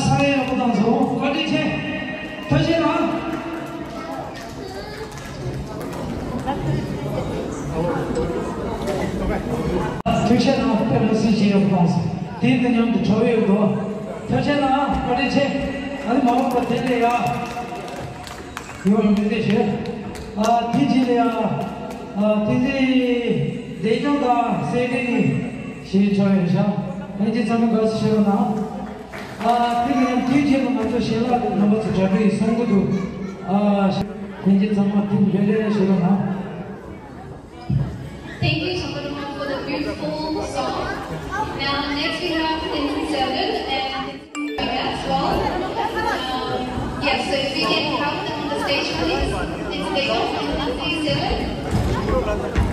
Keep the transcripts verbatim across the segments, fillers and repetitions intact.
ས་རེ་ཡག་པོ་བཏང་སོང་། བཀའ་དྲིན་ཆེ། ཐུགས་རྗེ་གནང་། ཐུགས་རྗེ་གནང་། དཔེ་མི་སྲིད་ཆེ་ཡག་པོ་བཏང་སོང་། དེ་འདི་མཉམ་དུ་ཁྲོ་བོའི་འགྲོ། ཐུགས་རྗེ་གནང་། བཀའ་དྲིན་ཆེ། ཨ་ནི་མ་འོངས་པ་དེ་ལས་ཡག་ཡོང་བའི་སྨོན་འདུན་ཞུ། ཨ་དེ་རྗེས་ལ་ཡ། ཨ་དེ་རྗེས་བདེ་སྐྱོང་དང་སེ་འབྲས་ནི་ཞེས་ཆོག་ཡོད་ཤག་ལྷན་རྒྱས་ཚང་མས་དགའ་བསུ་ཞུ་རོགས་གནང་། ཨ་དེ་ནས་དེའི་རྗེས་ལ་ང་ཚོ་ཞལ་ལག་རྣམ་པ་ཚོ་གྲ་སྒྲིག་གསུང་གི་འདུག་ཨ་ལྷན་རྒྱས་ཚང་མ་དེ་འབྲེལ་ལེ་ཞུ་རོགས་གནང་། Thank you, Chamaruma, for the beautiful song. Now, next we have Tenzin Selvan and Tenzin as well. Um, yes, so if we can have them on the stage, please. Tenzin Selvan and Tenzin Selvan.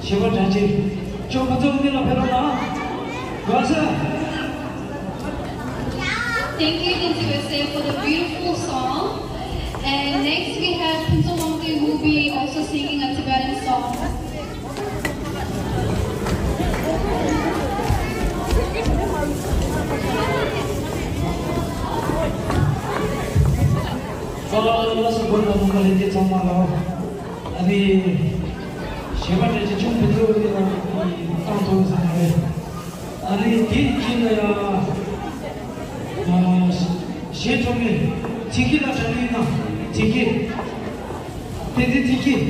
ཞེས་པ་དྲན་ཅིང་ཅོག་མ་ཚོགས་འདི་ལ་ཕེབས་རོགས་གནང་། དགའ་ས། Thank you, Tenzin U S A, for the beautiful song. And next we have Phuntsog Wangtui, who will be also singing a Tibetan song. ལགས་སོ། སྒོ་ནས་ལུང་པ་ལྷན་རྒྱས་ཚང་མ་ལ། ཨ་ནི། ཞེས་པ་དྲན་ཅིང་ཅོག་མི་ཚོགས་འདི་ལ་བཏང་ཐུབ་ས་མ་རེད། ཨ་ནི་དེའི་རྗེས་ལ་ཡང་། ཨ། གཞས་ཐོག་ནས་ཚིག་གི་ལ་གྲ་སྒྲིག་གནང་། ཚིག་གི། བསྟན་འཛིན་ཚིག་གི།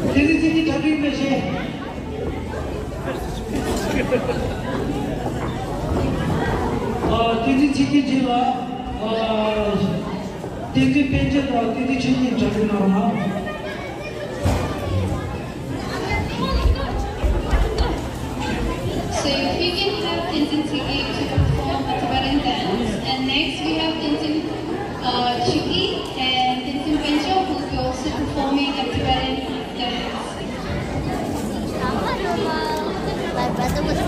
བསྟན་འཛིན་ཚིག་གི་གྲ་སྒྲིག་གནང་ཞེས། ཨ། བསྟན་འཛིན་ཚིག་གི་རྗེས་ལ། ཨ། བསྟན་འཛིན་པཎ་ཆེན་དང་བསྟན་འཛིན་ཆོས་སྐྱིད་གྲ་སྒྲིག་གནང་རོགས་གནང་། So if we can have Tenzin Tshiki to perform a Tibetan dance, and next we have Tenzin, uh, Chiki and Tenzin Pencho, who will be also performing a Tibetan dance. My brother was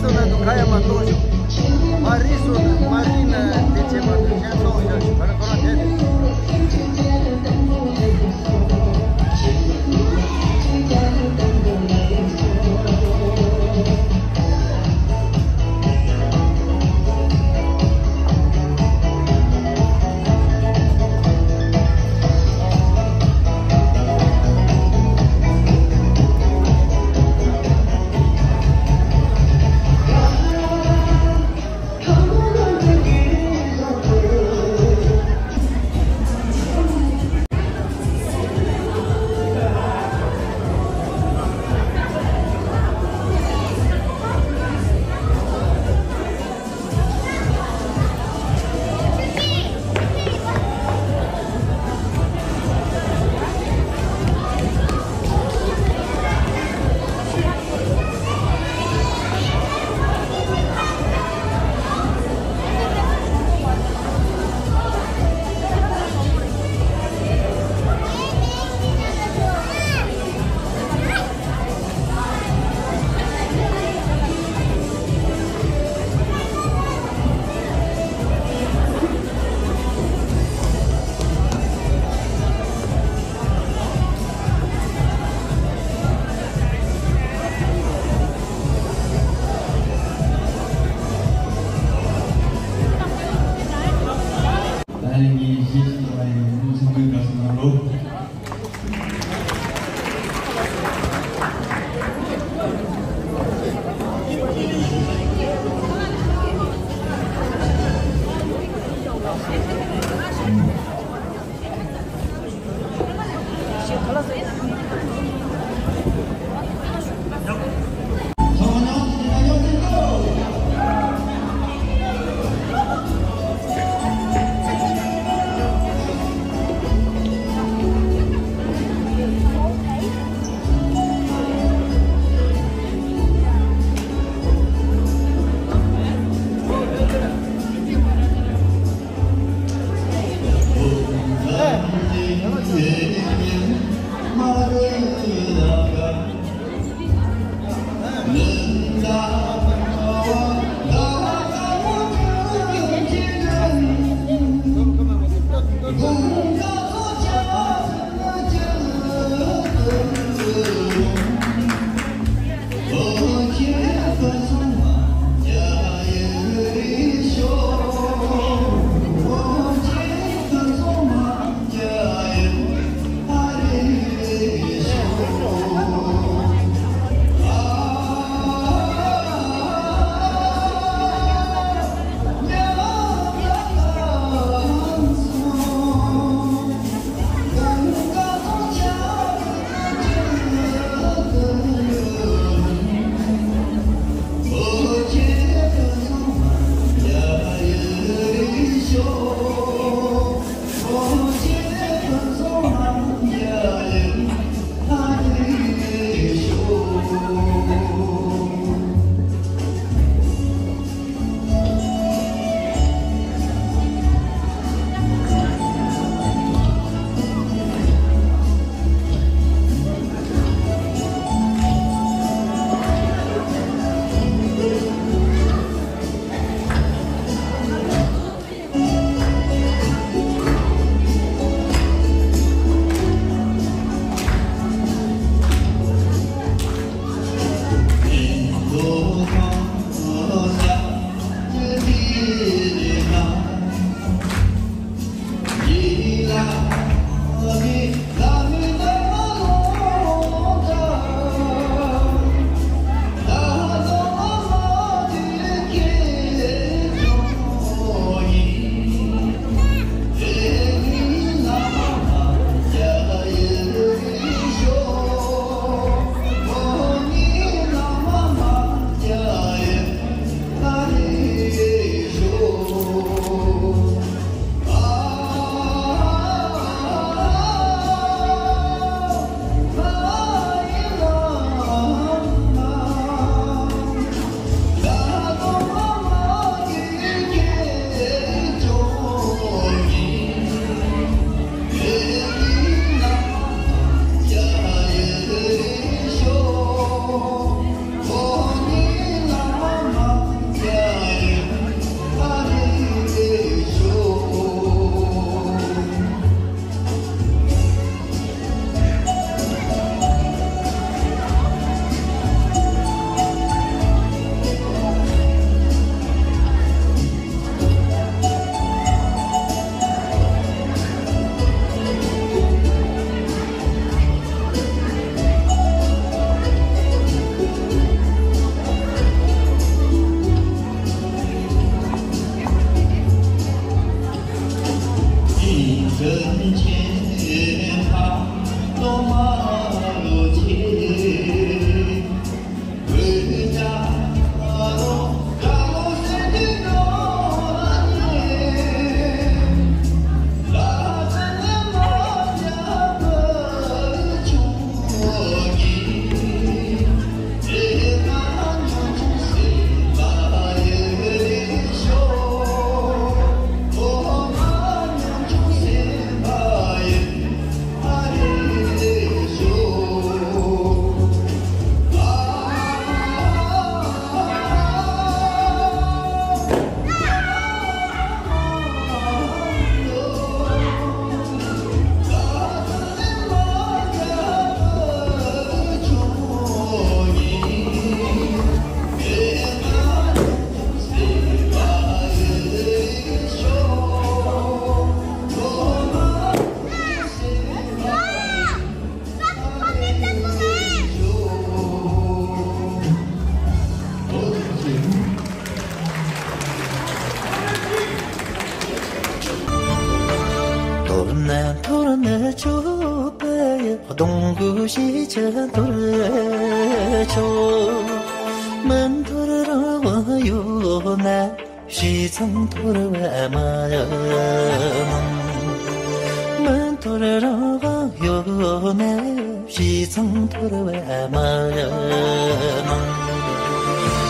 སོ་ན་དུ་ཁ་ཡ་མ་གཏོང་ཞིག་མ་རི་སོ་ན་མ་རི་ན་དེ་བྱེད་མ་ཐུབ་ཤ་གཏོང་ཞག་ཞིག་ག་རེ་ཁོ་རང་བྱས་ཏེ། ད་ནི་ངས་གཞས་ཤིག་བཏང་བ་ཡིན། ཁོང་ཚང་མས་དགའ་བསུ་གནང་རོགས། སྡོང་པོ་ཞིག་ཅི་འཐོར་ཆོག་མི་འཐོར་རང་དབང་ཡོད་ན། བྱས་ཙང་འཐོར་བ་མ་གནང་། མི་འཐོར་རང་དབང་ཡོད་ན། བྱས་ཙང་འཐོར་བ་མ་གནང་།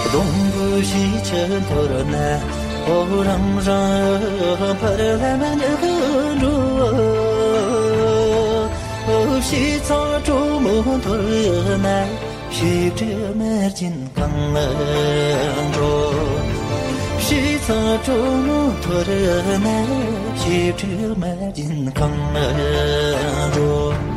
སྡོང་པོ་ཞིག་ཅི་འཐོར་ན། འོ་རང་རང་ཕར་ལ་མ་ཉལ་འགྲོ། བྱས་ཙང་གྲོ་མོ་འཐོར་ན། བྱིའུ་ཁྲི་མར་སྦྱིན་གང་འགྲོ། བྱས་ཙང་གྲོ་མོ་འཐོར་ན། བྱིའུ་ཁྲི་མར་སྦྱིན་གང་འགྲོ།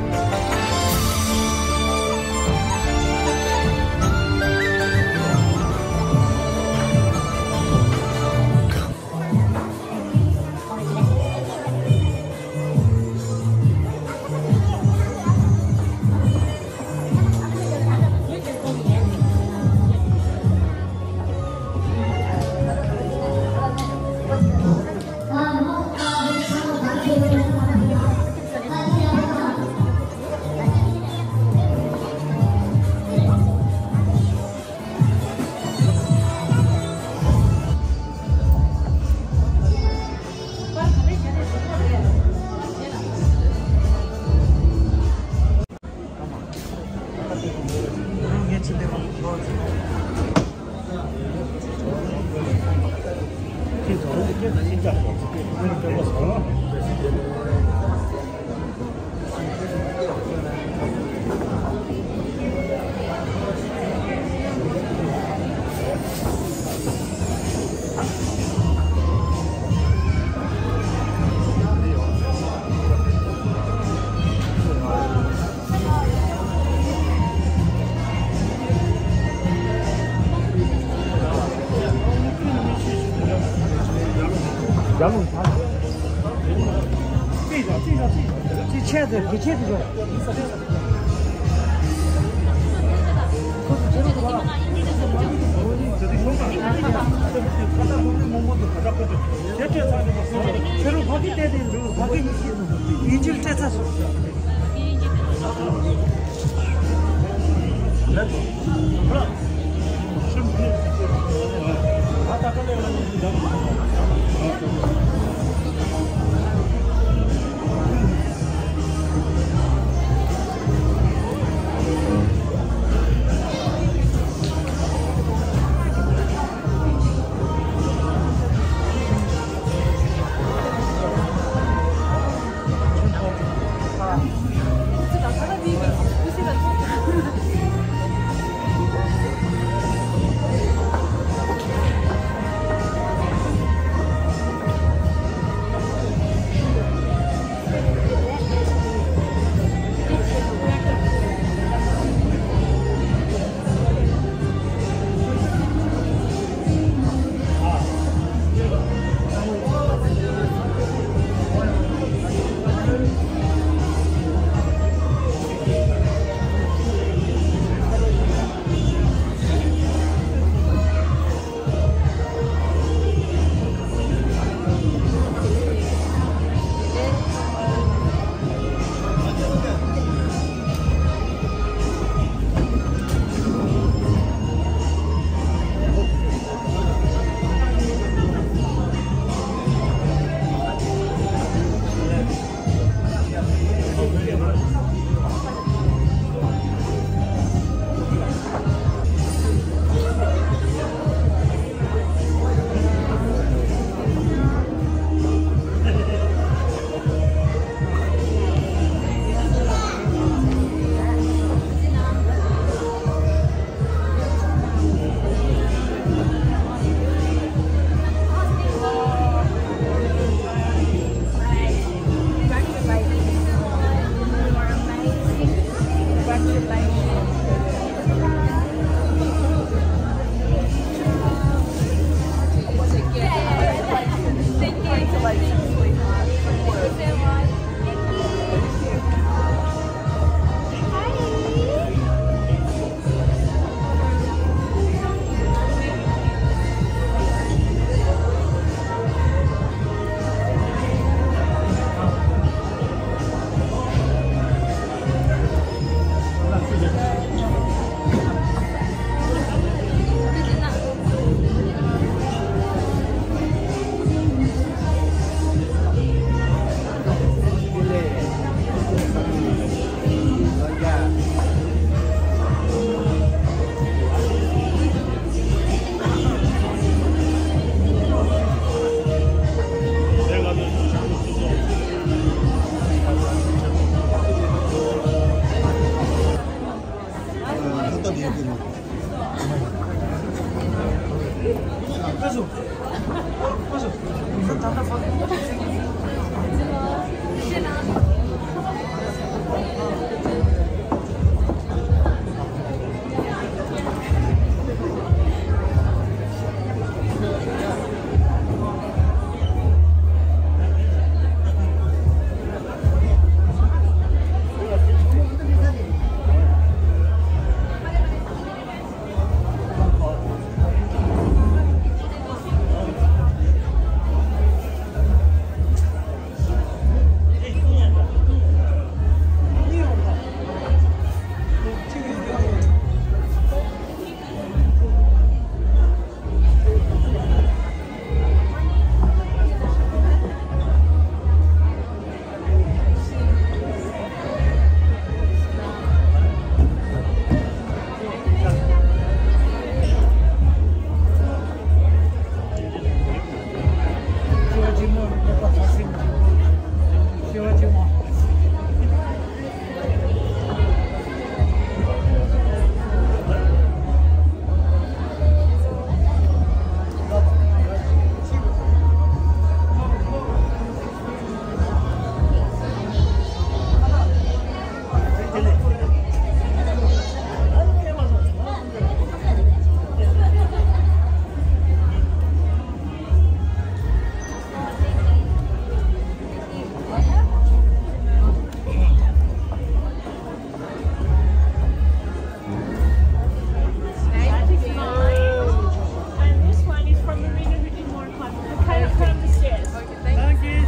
And this one is from Marina Redeemer Club. Kind of put on the stairs. Thank you.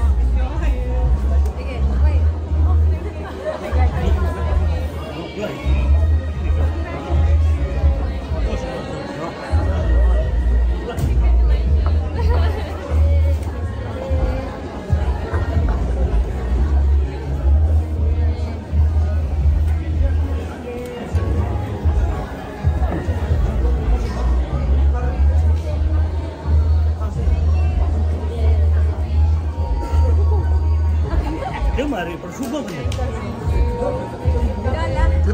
དེ་མ་རེད་པར་ཤུགས་པ་མེད། དེ་ལ།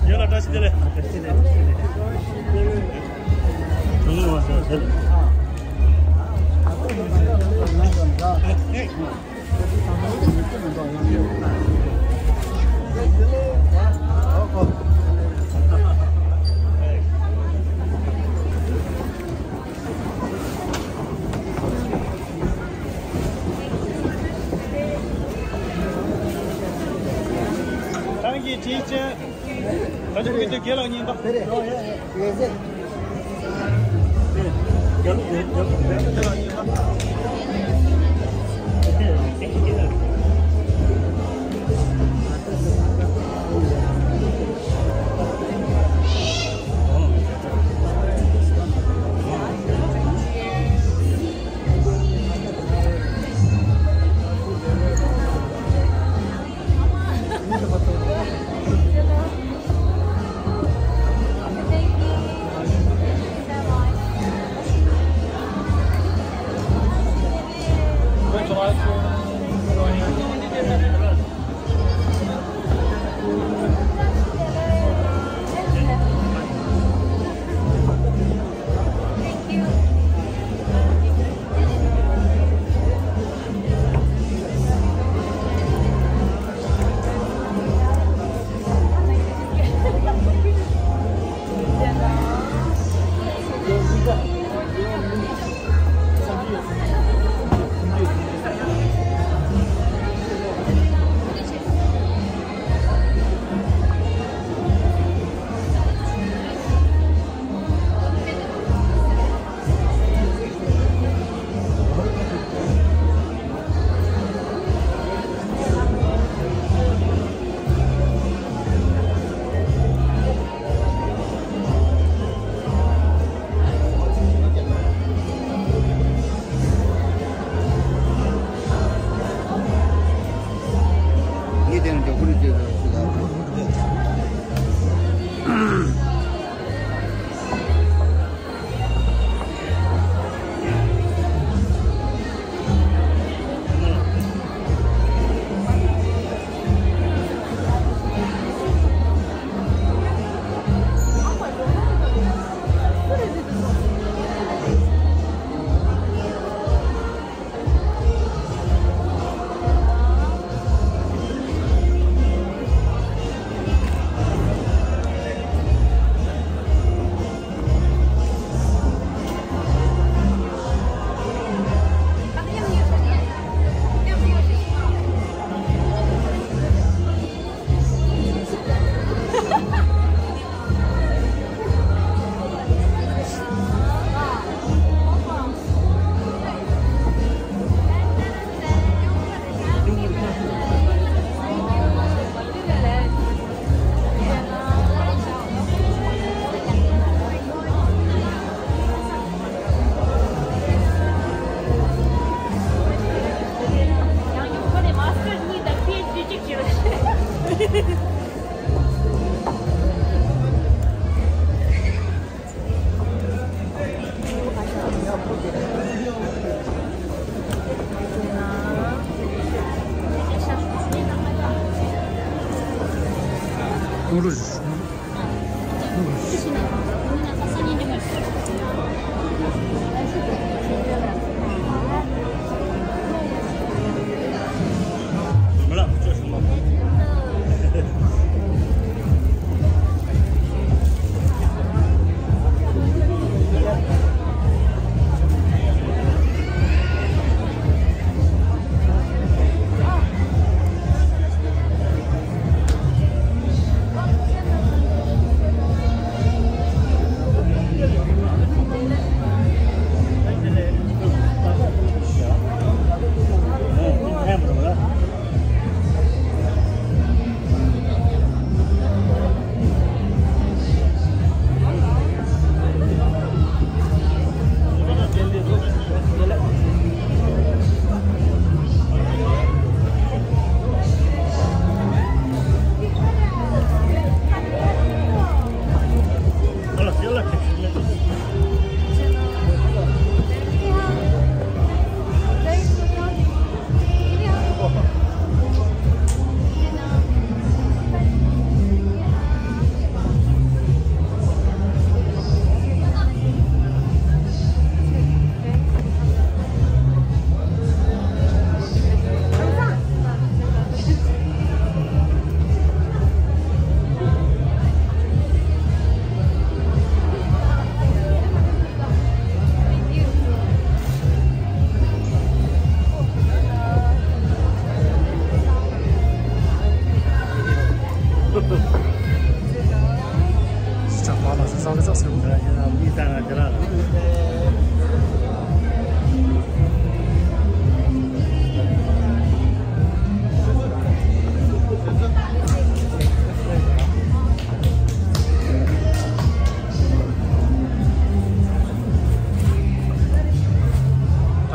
ཡོད་ལ་བཀྲ་ཤིས་བདེ་ལེགས། བཀྲ་ཤིས་བདེ་ལེགས། བཀྲ་ཤིས་བདེ་ལེགས། ཐང་གི་ཅི་ཅེ། ད་ཅི་གི་ཅི་གེ་ལ་ཉིན་པ།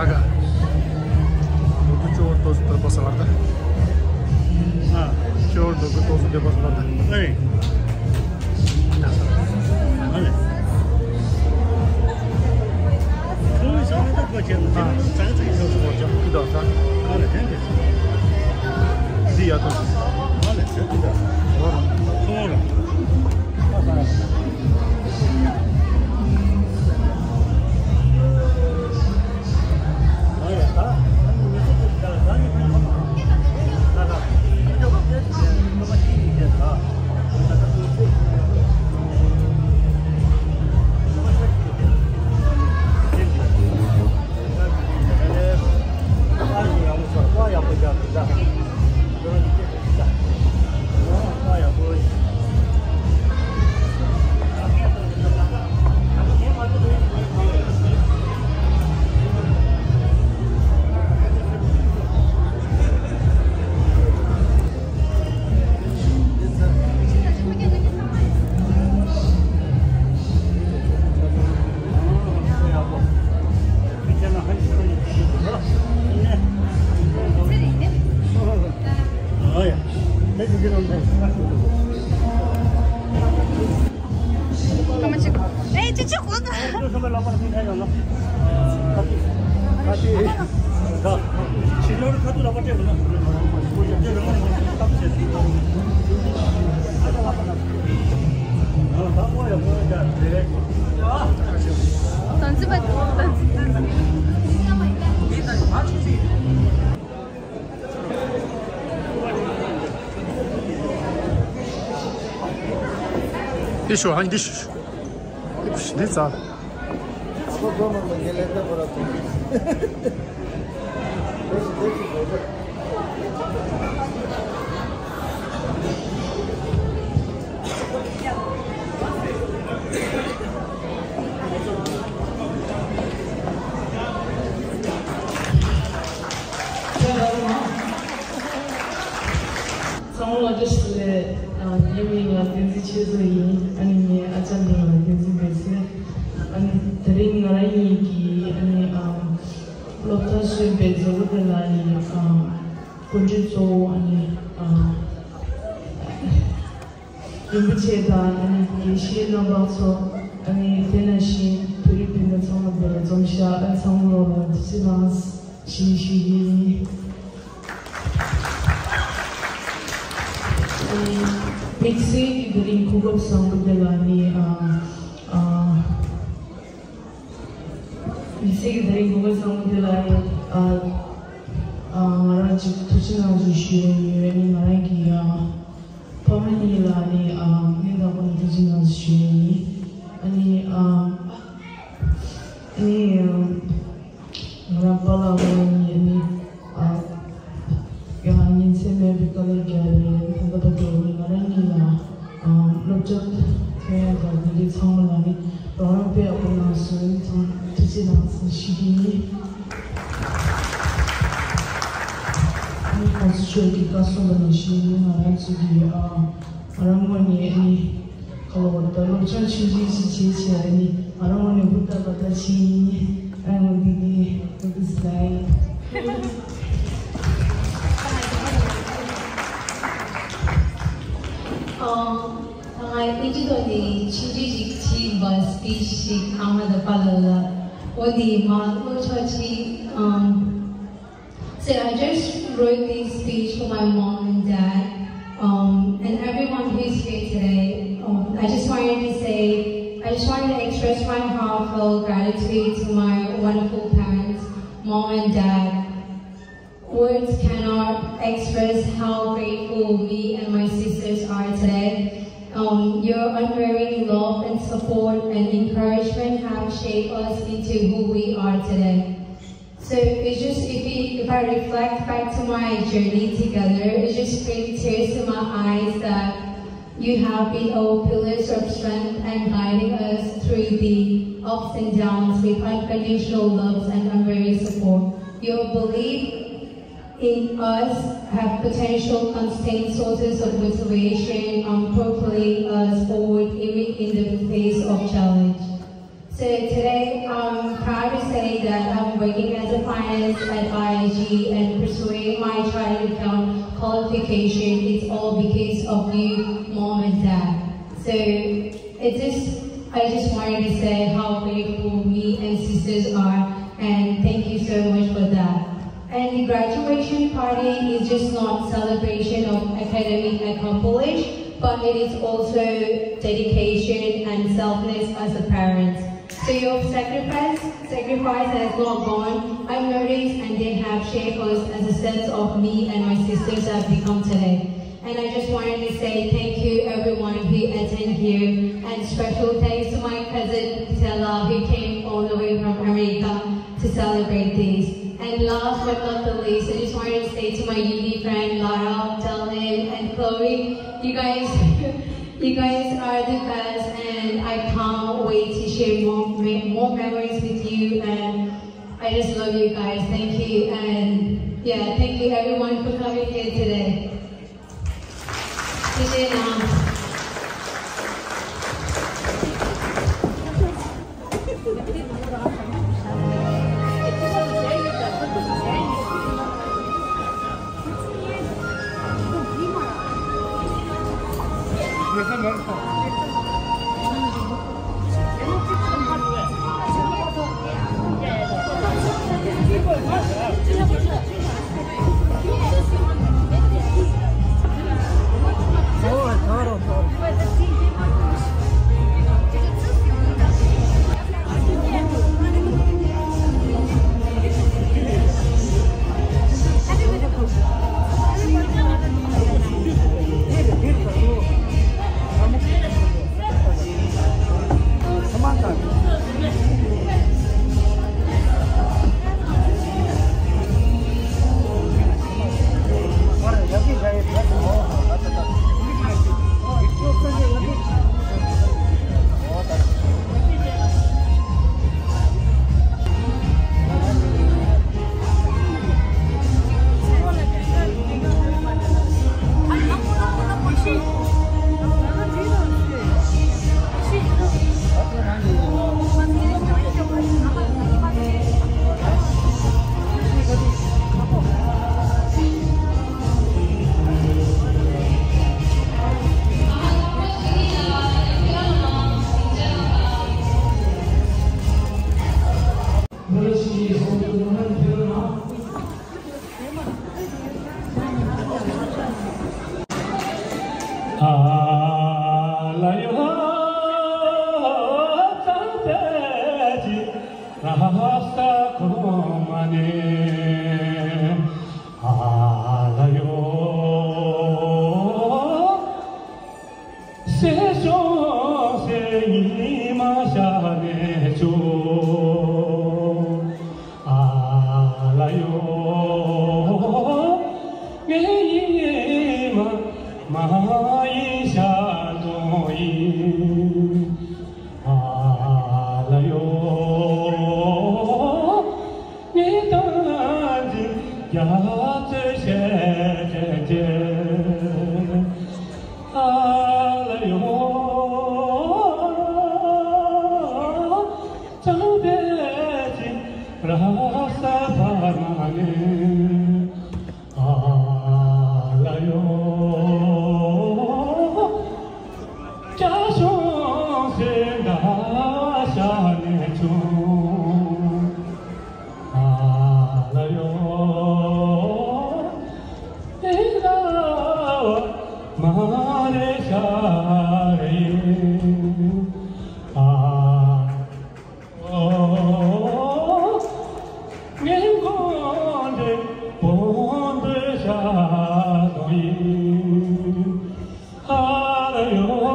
Ага. Буду чего то, то посылать, да? А. Чего то, то, то посылать, да? Эй. ཨེ་ཅི་ཅི་གོ་ད། ཡེ་ཤུ་ཧན་གྱི་ཤུ་ཤུ། འདི་ཙམ། ཚང་མ་ལ་བཀྲ་ཤིས་བདེ་ལེགས། ཨ། ངའི་མིང་ལ་བསྟན་འཛིན་ཆོས་མཚོ་ཡིན། ཨ་ནི་ངའི་ཨ་ཅག་མིང་ལ་བསྟན་འཛིན་བདེ་ཆེན། ཨ་ནི་དེ་རིང་ང་རང་གཉིས་ཀྱིས་ཨ་ནི་ཨ་སློབ་གྲྭ་གསོན་པའི་མཛད་སྒོ་དེ་ལ་ནི་ཨ་གོ་སྒྲིག་གཙོ་བོ་ཨ་ནི་ཨ་རིན་པོ་ཆེ་དང་ཨ་ནི་དགེ་བཤེས་རྣམ་པ་ཚོ། ཨ་ནི་དེ་ནང་བཞིན་བོད་རིགས་སྤུན་ཟླ་ཚང་མ་དེ་ལ་འཛོམས་ཤག་ཨ་ཚང་མ་ལོ་ལ་ཐུགས་རྗེ་གནང་ཞེས་ཞུ་གི་ཡིན། ཨ་ནི་དམིགས་བསལ་གྱི་དེ་རིང་གོ་སྐབས་བཟང་པོ་དེ་ལ་ནི་ཨ་ཨ་དམིགས་བསལ་གྱི་དེ་རིང་གོ་སྐབས་བཟང་པོ་དེ་ལ་ནི་ཨ་ཨ་ང་རང་ཅིག་ཐུགས་རྗེ་གནང་ཞེས་ཞུ་ཡ་ཡོད། ཨ་ནི་ང་རང་གི་ཨ་ཕ་མ་གཉིས་ལ་ནི་ཨ་སྙིང་ཐག་པ་ནས་ཐུགས་རྗེ་གནང་ཞེས་ཞུ་ཡ་ཡིན། ཨ་ནི་ཨ་ཨ་ནི་ཨ་ང་རང་པཱ་ལགས་ཁོང་གཉིས་ནི་ཨ་ཡང་ཉིན་མཚན་མེད་པའི་དཀའ་ལས་བརྒྱབ་རེད། ད་ལྟ་བར་དུ་ནི་ང་རང་གཉིས་ལ་ཨ་སློབ་གྲྭ་ཐོན་ཡ་དང་དེ་འདྲའི་ཚང་མ་ལ་ནི་རོགས་རམ་དཔེ་ཡག་པོ་གནང་སོང་། ཚང་ཐུགས་རྗེ་གནང་ཞེས་ཞུ་གི་ཡིན། ཨ་ནི་ཁོང་ཚོ་ཚོས་ཀྱི་བཀའ་གསུངས་པ་ནང་བཞིན་ནི་ང་རང་ཚོ་གི་ཨ་ང་རང་ངོས་ནས་ནི་ཁ་ལོ་བ་ད་སློབ་སྦྱོང་ཆུང་ཆུང་ཞིག་བྱས་བྱས་ནི་ང་རང་ངོས་ནས་ཧུར་ཐག་པ་ད་བྱས་ཡིན། ཨ་ངོ་འདི་གི་ཧུར་ཐག་སླའི། ཨ་ང་ཨིན་ཇི་ཐོག་ནས་ཆུང་ཆུང་ཞིག་བྱས་པ་སི་པི་ཆི་ཞིག་ཨ་མ་དང་པཱ་ལགས་ལ། འོ་འདི་མ་ལོ་ཆོག་ཅིག་ཨམ། So I just wrote this speech for my mom and dad, um, and everyone who's here today. Um, I just wanted to say, I just wanted to express my heartfelt gratitude to my wonderful parents, mom and dad. Words cannot express how grateful me and my sisters are today. Um, your unwavering love and support and encouragement have shaped us into who we are today. So it's just, if we, if I reflect back to my journey together, it just brings tears to my eyes that you have been our pillars of strength and guiding us through the ups and downs with unconditional love and unwavering support. Your belief in us have potential constant sources of motivation, um, propelling us forward even in the face of challenge. So today, I'm proud to say that I'm working as a finance at I I G and pursuing my chartered account qualification. It's all because of you, mom and dad. So it just, I just wanted to say how grateful me and sisters are, and thank you so much for that. And the graduation party is just not celebration of academic accomplish, but it is also dedication and selfless as a parent. So your sacrifice, sacrifice has not gone unnoticed, and they have shaped us as a sense of me and my sisters have become today. And I just wanted to say thank you everyone who attend here, and special thanks to my cousin Stella who came all the way from America to celebrate this. And last but not the least, I just wanted to say to my uni friend Lara, Delin, and Chloe, you guys, you guys are the best, and I can't wait to share more, more memories with you. And I just love you guys. Thank you, and yeah, thank you everyone for coming here today. 谢谢你啊。སེ་ཤོང་སེ་ཉི་མ་ཤར་ནས་བྱུང་། ཨ་ལ་ཡོ། ངའི་ཉི་མ་མ་ཡིན་ཤར་དོན་ཡིན། ཨ་ལ་ཡོ། ངས་ཏང་ཅིག་རྒྱ་མཚོའི་ཞལ་དྲན་བྱེད། ཨ་ལ་ཡོ། ཙང་པེ་ཅིག་ར་ས་བར་མ་ནས། ཨ་ལ་ཡོ། ཅ་ཤོང་སེ་འདའ་ཤར་ནས་བྱུང་། ཨ་ལ་ཡོ། ཨེ་ལ་བ་མ་རེ་ཤར་ཡིན། ཨ། ངས་ཁོང་དེ་བོང་བུ་ཤར་དོན་ཡིན། ཨ་ལ་ཡོ།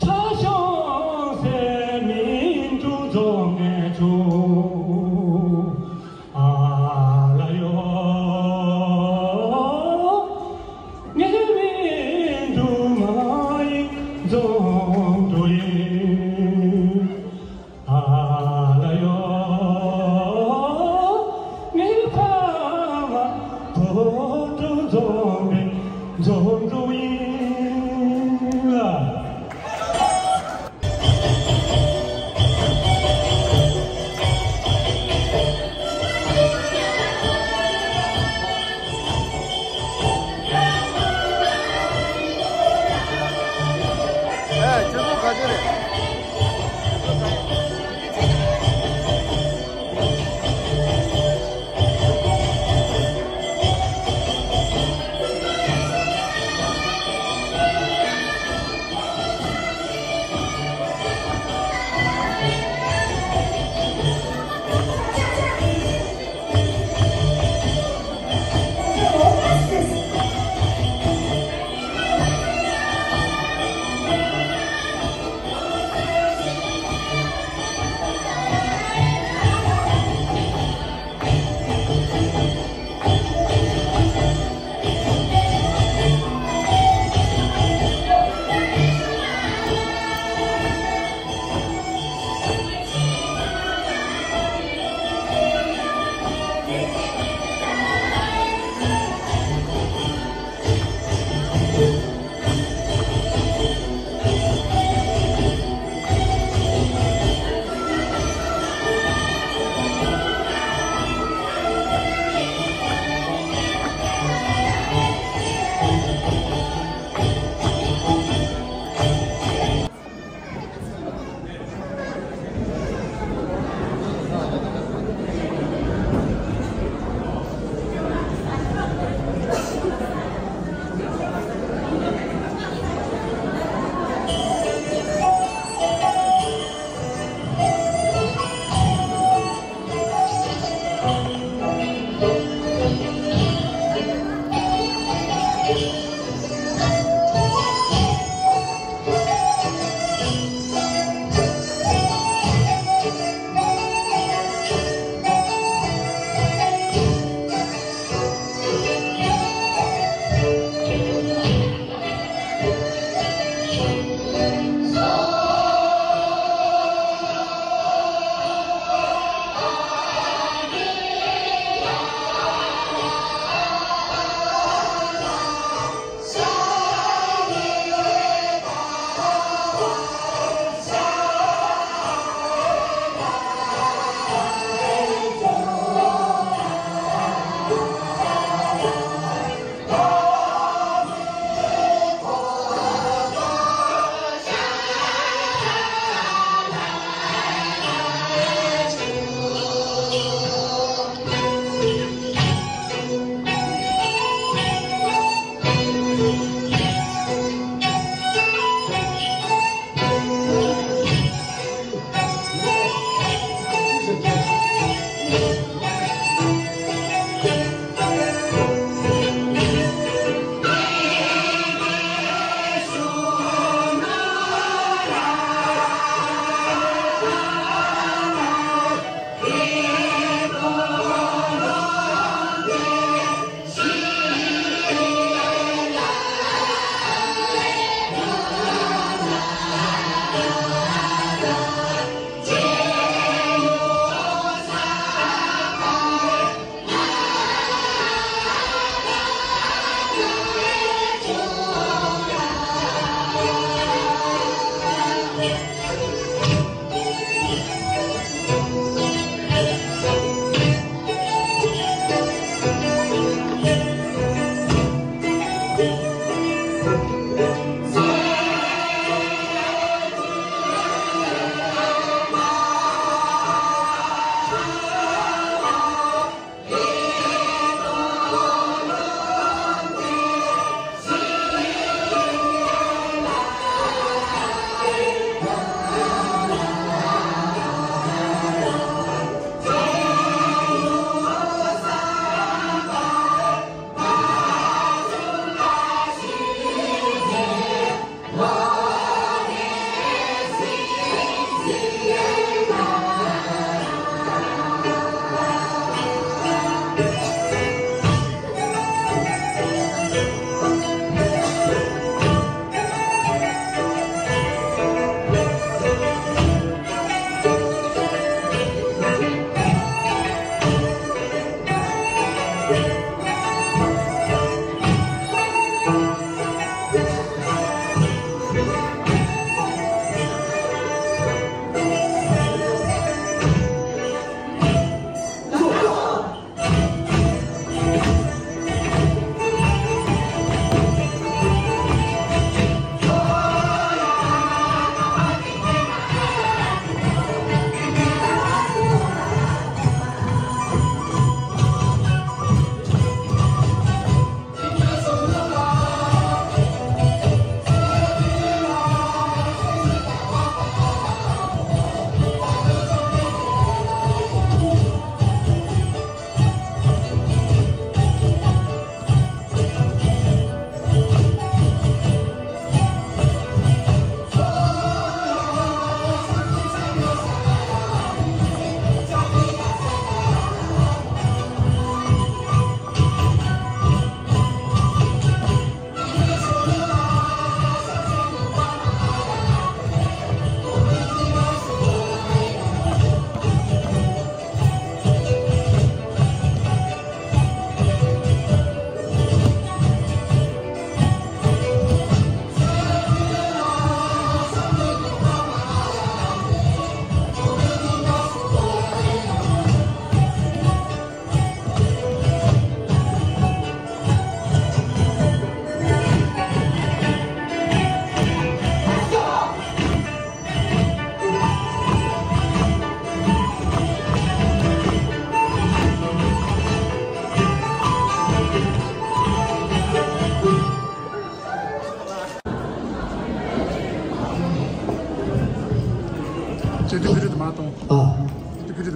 ཅ་ཤོང་སེ་མིན་འབྲུག་རྫོང་ནས་བྱུང་། ཨ་ལ་ཡོ།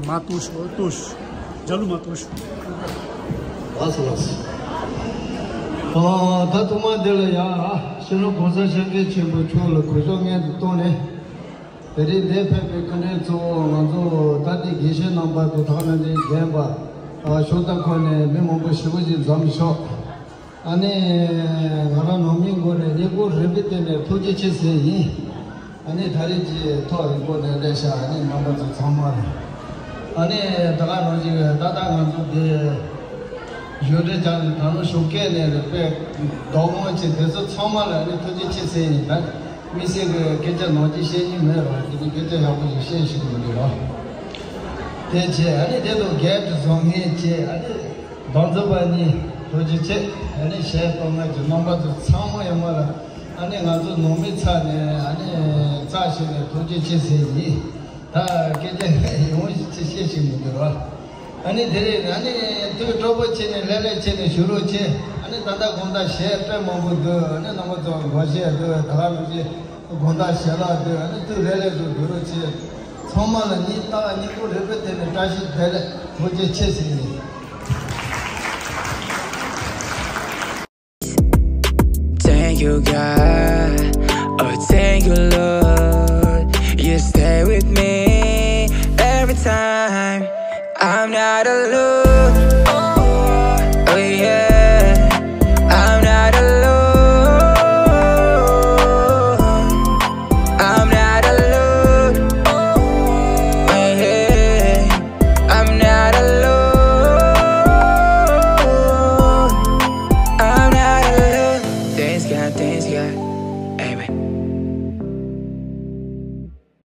མ་གཏོགས་ཤོག་གཏོགས་ཤོག་རྒྱ་ལུ་མ་གཏོགས་ཤོག་ལགས་སོ་ལགས་སོ། ཨ་ད་ཐོག་མ་འདི་ལ་ཡ་ཨ་ཕྱི་ལོ་གོང་ས་སྐྱབས་མགོན་ཆེན་པོ་མཆོག་ལ་གུས་ཞབས་སྙིང་དུ་བཏང་ནས། དེ་རིང་འདིར་ཕེབས་པའི་སྐུ་མགྲོན་གཙོ་བོ་ང་ཚོ་ད་ལྟའི་དགེ་བཤེས་རྣམ་པ་དང་ཐོག་ན་འདིར་རྒན་པ་ཨ་ཤོག་ད་ཁོ་ནས་མི་མང་པོ་ཞེ་པོ་ཅིག་འཛོམས་ཤོག་ཨ་ནི་ང་རང་ནང་མིའི་སྒོ་ནས་སྙིང་ཁོང་རུས་པའི་གཏིང་ནས་ཐུགས་རྗེ་ཆེ་ཟེར་ཡིན། ཨ་ནི་ད་རེས་ཀྱི་ཐོག་རིང་པོ་ནས་སླེབས་ཤག་ཨ་ནི་རྣམ་པ་ཚོ་ཚང་མ་ལ། ཨ་ནི་ད་ག་ནང་བཞིན་ད་ལྟ་ང་ཚོ་འདི་བཞུགས་གྲལ་བཅར་ནས་ད་ལོ་ཞོགས་ཀས་ནས་རེད་པས་རྡོག་རྡོག་ཅིག་དེ་ཚོ་ཚང་མ་ལ་ཨ་ནི་ཐུགས་རྗེ་ཆེ་ཟེར་ཡིན། ད་དམིགས་བསལ་གྱི་སྐད་ཆ་ནང་བཞིན་བཤད་རྒྱུ་མེད་ར། དེ་ནི་སྐད་ཆ་ཡག་པོ་ཞིག་བཤད་ཤེས་ཀྱི་མི་འདུག་ར། དེ་བྱས་ཨ་ནི་དེ་དང་སྒེར་དུ་བཟང་ངན་བྱས་ཨ་ནི་གདོང་འཛིན་པ་གཉིས་ཐུགས་རྗེ་ཆེ། ཨ་ནི་གཞས་གཏོང་མཁན་གྱི་རྣམ་པ་ཚོ་ཚང་མ་ཡོད་མ་རེད། ཨ་ནི་ང་ཚོ་ནང་མི་ཚ་ནས་ཨ་ནི་ཚ་ཞིག་ནས་ཐུགས་རྗེ་ཆེ་ཟེར་ཡིན། ད་སྐད་ཆ་ཡོང་ཞིག་ཅི་བཤད་ཞིག་མི་འདུག་ར། ཨ་ནི་དེ་རེད། ཨ་ནི་དུས་སྤྲོ་པོ་བྱས་ནས་ལྷོད་ལྷོད་བྱས་ནས་བཞུགས་རོགས་བྱེད། ཨ་ནི་ད་ལྟ་དགོང་དག་གཞས་དཔེ་མང་པོ་འདུག་ཨ་ནི་རྣམ་པ་ཚོ་སྒོར་གཞས་འདུག་ད་ག་ནང་བཞིན། དགོང་དག་ཞལ་ལག་དུས་ཨ་ནི་དུས་རེ་རེ་དུ་འབུལ་རོགས་བྱེད། ཚང་མ་ལ་སྙིང་ཐག་སྙིང་ཁོང་རུས་པའི་གཏིང་ནས་བཀྲ་ཤིས་བདེ་ལེགས། ཐུགས་རྗེ་ཆེ་ཟེར་ཡིན། Thank you, God. Oh, thank you, Lord. You stay with me every time. I'm not alone.